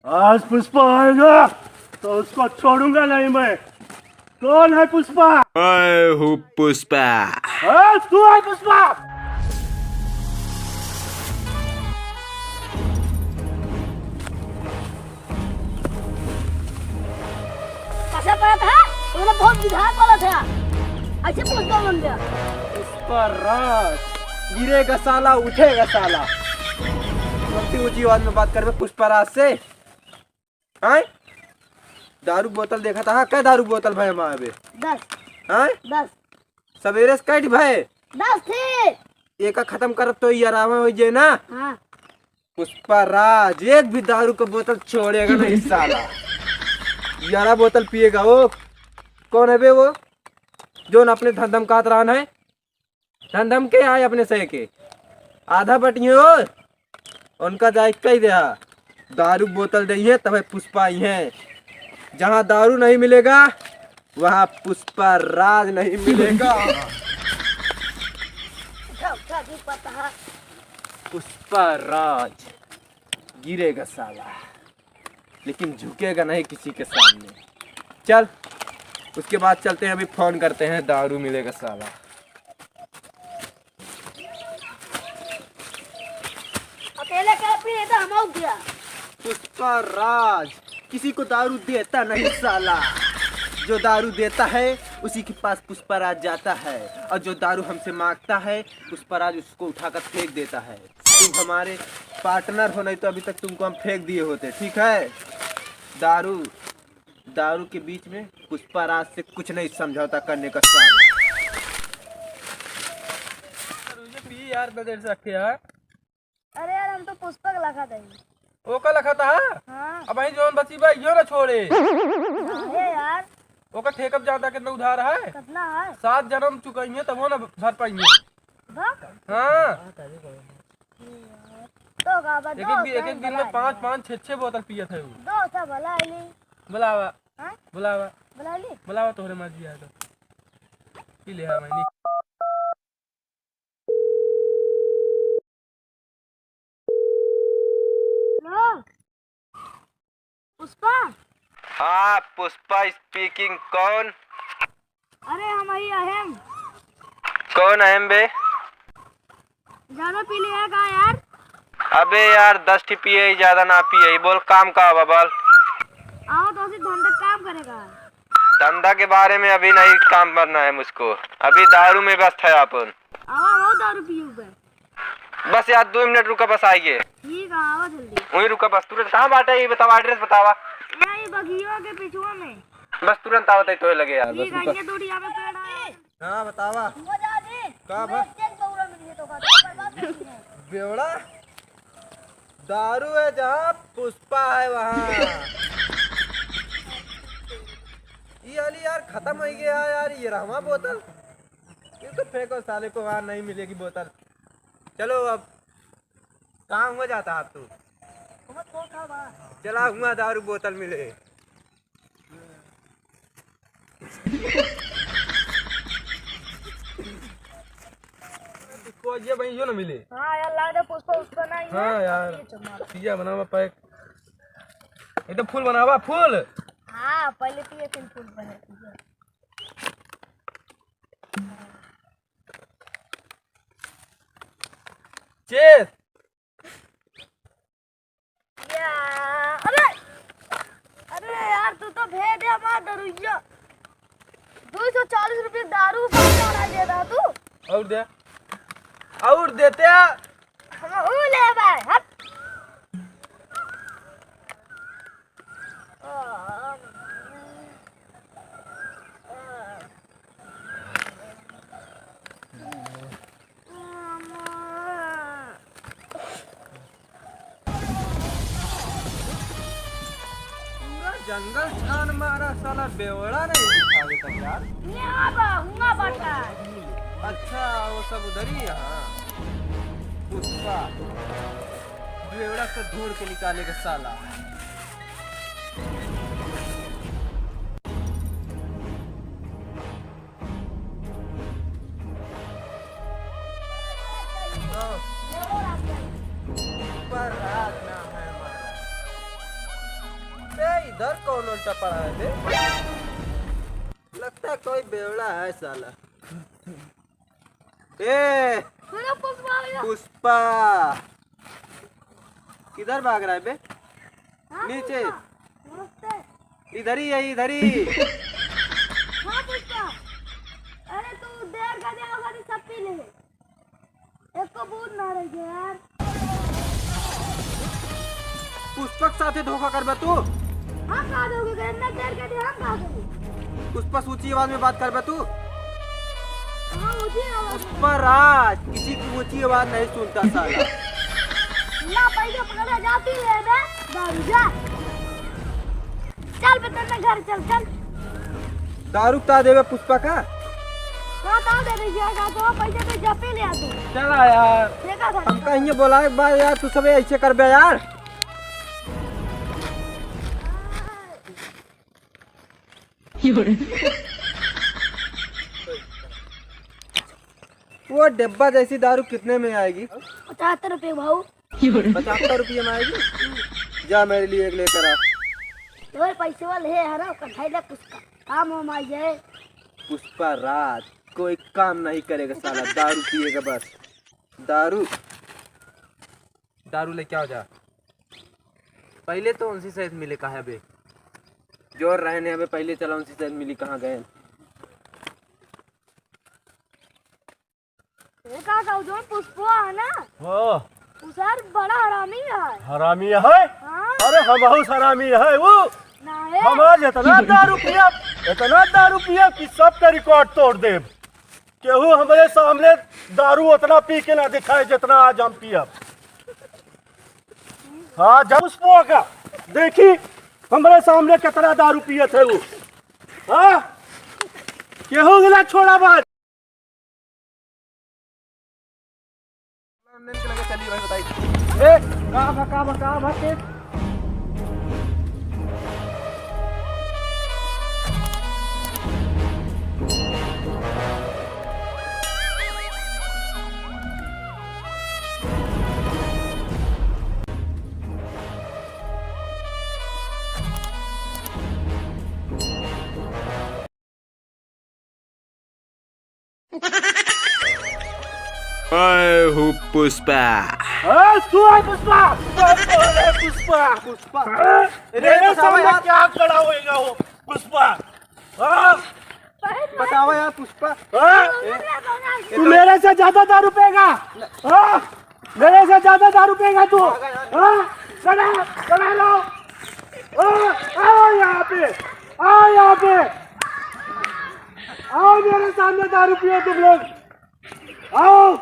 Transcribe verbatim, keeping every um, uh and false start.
आज पुष्पा आएगा तो उसको छोड़ूंगा नहीं मैं। कौन है पुष्पा? मैं हूँ पुष्पा। हाँ, तू है पुष्पा? कैसे पड़ा था? तूने बहुत विधायक वाला था। ऐसे पुष्पा बन गया। पुष्पा राज, गिरेगा साला, उठेगा साला। कौन सी ऊंची आवाज में बात कर रहे पुष्पा राज से? हैं? दारू बोतल देखा था, हाँ, कै दारू बोतल भए हमारे बे? दस। हैं? दस। सवेरे से कैट भए? दस थे। एका खत्म करत तो यारावा हो जे ना। हाँ। पुष्पा राज एक भी दारू का बोतल छोड़ेगा नहीं साला। यारा बोतल पिएगा वो। कौन है बे वो? जो न अपने धंधम कात रहन है। धंधम के आए अपने से के। आधा बटियो। उनका जाए कह दे, दारू बोतल दइहे तबे पुष्पा आई हैं। जहाँ दारू नहीं मिलेगा, वहाँ पुष्पा राज नहीं मिलेगा। उठा, उठा, धूप पत्ता है। पुष्पा राज गिरेगा साला, लेकिन झुकेगा नहीं किसी के सामने। चल, उसके बाद चलते हैं, अभी फोन करते हैं, दारू मिलेगा साला। अकेले का पी लेता, हम आउट दिया। पुष्पा राज किसी को दारू देता नहीं साला। जो दारू देता है, उसी के पास पुष्पा राज जाता है, और जो दारू हमसे मांगता है, पुष्पा राज उसको उठाकर फेंक देता है। तुम हमारे पार्टनर हो, नहीं तो अभी तक तुमको हम फेंक दिए होते, ठीक है? दारू, दारू के बीच में पुष्पा राज से कुछ नहीं समझौता करने का साला। पी यार, बदल सकते यार। अरे यार, हम तो पुष्पा का लखा था। ओका लखा था? हाँ। अब वही जौन बची बा, यो ना छोड़े। अरे यार। ओका ठेकब ज्यादा कितना उधार है? कितना है? सात जन्म चुकाइए, तब वो ना भर पाइए। बा? हाँ। तो का बा, एक एक दो दिन, एक एक दिन में पाँच, पाँच, छः, छः बोतल पियत है वो। दो सा भला आइली। बुलावा। हाँ? बुलावा। बुला ली? बुलावा, तोहरे मर्जी आए तो। पी ले, हाँ, मैंने। हेलो, पुष्पा? हाँ, पुष्पा speaking। कौन? अरे, हम ही अहम। कौन अहम बे? ज्यादा पी लिया का यार? अबे यार, दस ठी पिए ही, ज्यादा ना पिए ही। बोल, काम का बा, बोल। आओ तो ऐसे धंधा काम करेगा। धंधा के बारे में अभी नहीं काम करना है मुझको, अभी दारू में व्यस्त है अपन। आवा, आवा, दारू पियो बे। बस यार, दो मिनट रुका, बस आइए। ठीक है, आवा जल्दी। वहीं रुका बस, तुरंत। कहाँ बाटे ये बतावा, address बतावा। यही बगिया के पिछुआ में। बस तुरंत आवत है तोहे लगे यार, बस ठीक है, रुका। ये दूरी आवे पेड़ है। हाँ, बतावा। हुआ जा जी। का बा? एक एक दौरा मिलिए तो का, बर्बाद नहीं है। बेवड़ा। दारू है जहाँ, पुष्पा है वहाँ। ई वाली यार खत्म हो गया यार, ये रहवा बोतल। ये तो फेंको साले को, वहाँ नहीं मिलेगी बोतल। चलो अब, कहाँ हुआ जाता आप तू? चला हुआ दारू बोतल मिले। तो ये भाई जो ना मिले। हाँ यार, ला दे पुष्पा, उसका नहीं है। हाँ यार। ये चुम्मा। पिया बनावा pack। एकदम full बनावा, full। हाँ, पहले पिए, फिर full बने, पिए। Cheers। या, अरे, अरे यार, तू तो भेद है हमार दरुइया। दो सौ चालीस रुपये दारू सब चढ़ा दे रहा तू। और दे, और देते। हम ऊ ले भाई, हट। पूरा जंगल छान मारा, साला बेवड़ा नहीं दिखावे तक यार। यहाँ बा, हुआ बाटा। अच्छा, वो सब उधर ही है, हाँ। पुष्पा, बेवड़ा से ढूंढ के निकालेगा साला। पर रात ना है हमारा। इधर कौन उल्टा पड़ा है बे? लगता है कोई बेवड़ा है साला। ए, सुनो पुष्पा भैया। पुष्पा, किधर भाग रहा है बे? हाँ, नीचे। पुष्पा, नमस्ते। इधर ही है, इधर ही। हाँ पुष्पा, अरे तू देर कर दिया होगा तो सब पी ले। एको बूंद ना रह गया यार। पुष्पक साथे धोखा करबे तू? हाँ, का धोखा करे? इतना देर कर दिया, हम का करें? पुष्पा से ऊंची आवाज में बात करबे तू? हाँ, ऊंची आवाज में। पुष्पा राज किसी की ऊंची आवाज नहीं सुनता साला। ना, पैसा पकड़ा जाती है बे, दारू जा। चल बे, तेरे घर चल, चल। दारू का देवे पुष्पा का? का दारू दे दे, ये का तो पैसे तो जपे ले आ तू। चला यार। देखा था। हमका इन्हें बोलाए के बाद यार, तू सबे ऐसे करबे यार। वो डब्बा जैसी दारू कितने में आएगी? पचहत्तर रुपये भाऊ। पचहत्तर रुपये में आएगी? जा मेरे लिए एक लेकर आ। और पैसे वाले है, हरा, कढ़ाई ला, कुछ का-, काम वाम आ जाए। पुष्पा राज कोई काम नहीं करेगा साला, दारू पिएगा बस। दारू, दारू लेके आओ जा। पहले तो उनसे सहित मिले कहा बे? जोर रहने हमें पहले चला उनसे सहित मिली कहाँ गए? ए काका, उ जौन पुष्पवा है ना? हाँ। उ सार बड़ा हरामी है। हरामी है? हाँ। अरे हमहू से हरामी है वो। ना है। हम आज इतना दारू पिया, इतना दारू पिया कि सबका record तोड़ देब। केहू हमरे सामने दारू उतना पी के ना दिखाए जितना आज हम पियब। हाँ, जब पुष्पवा का देखी हमरे सामने कितना दारू पियत है वो। हाँ, केहू के ना छोड़ा बात। चलिए भाई, बताइए। ए, का बा, का बा, का बा, के? मैं हूँ पुष्पा। हाँ, तू है पुष्पा? पुष्पा, पुष्पा। हाँ? अरे, मेरे बताओ सामने यार। क्या खड़ा होएगा वो पुष्पा? हाँ? बताओ यार पुष्पा। हाँ? ए, तू मेरे से ज्यादा दारू पिएगा? हाँ? मेरे से ज्यादा दारू पिएगा तू? हाँ? चला, चला लो। हाँ, आओ यहाँ पे, आओ यहाँ पे, आओ मेरे सामने दारू पियो तुम लोग, आओ।